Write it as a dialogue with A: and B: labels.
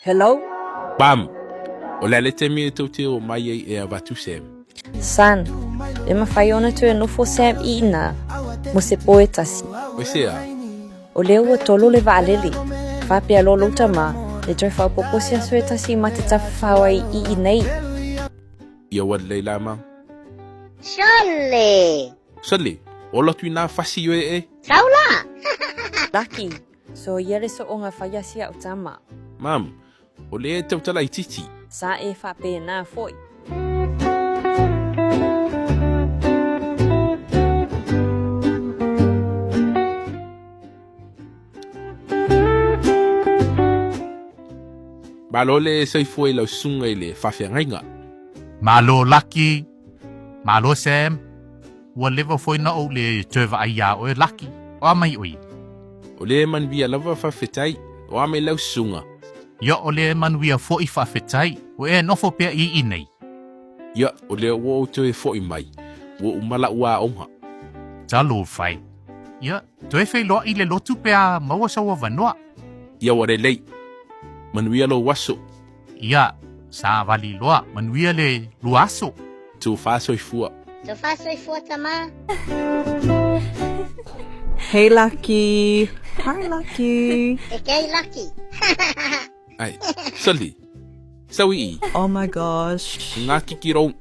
A: Hello?
B: Bam! O le a le taimi e tou te o mai ai e avatu Sam?
A: Son, e mawhai ona toe nofo Sam i ina mo se po e tasi.
B: O se a?
A: O lea ua tolo le vaalele. Faapea loa lou tama, le toe faaopoopo se aso e tasi ma te tafafao ai i inei.
B: Ia ua lelei la ma.
C: Sole!
B: Sole, ola atu ina fasi oe e.
C: Sau la!
A: Laki, So ia le soonga fai a si au tama.
B: Mam, o lea e tautala itiiti.
A: Sa e faapena foi.
B: Malo le soifua i lau susuga i le faafeagaiga.
D: Malo Laki, malo Sam. Ua leva foi na ou le toe vaai iā oe Laki. O a mai oe?
B: O le manuia lava faafetai. O a mai lau susuga?
D: Ia o le manuia foi faafetai. Ua e nofo pea i inei?
B: Ia, o lea ua ou toe foi mai. Ua uma la'u aoga.
D: Talofa e. Ia, toe feiloai le lotu pe a maua sou avanoa.
B: Ia ua lelei. Manuia lou aso.
D: Ia, savali loa, manuia le lua aso.
B: Tofa soifua.
C: Tofa soifua tama.
E: Hey Lucky. Hi Lucky.
C: E kei Lucky.
B: Ai, Sully. Sau i.
E: Oh my gosh.
B: Ngā kiki rou.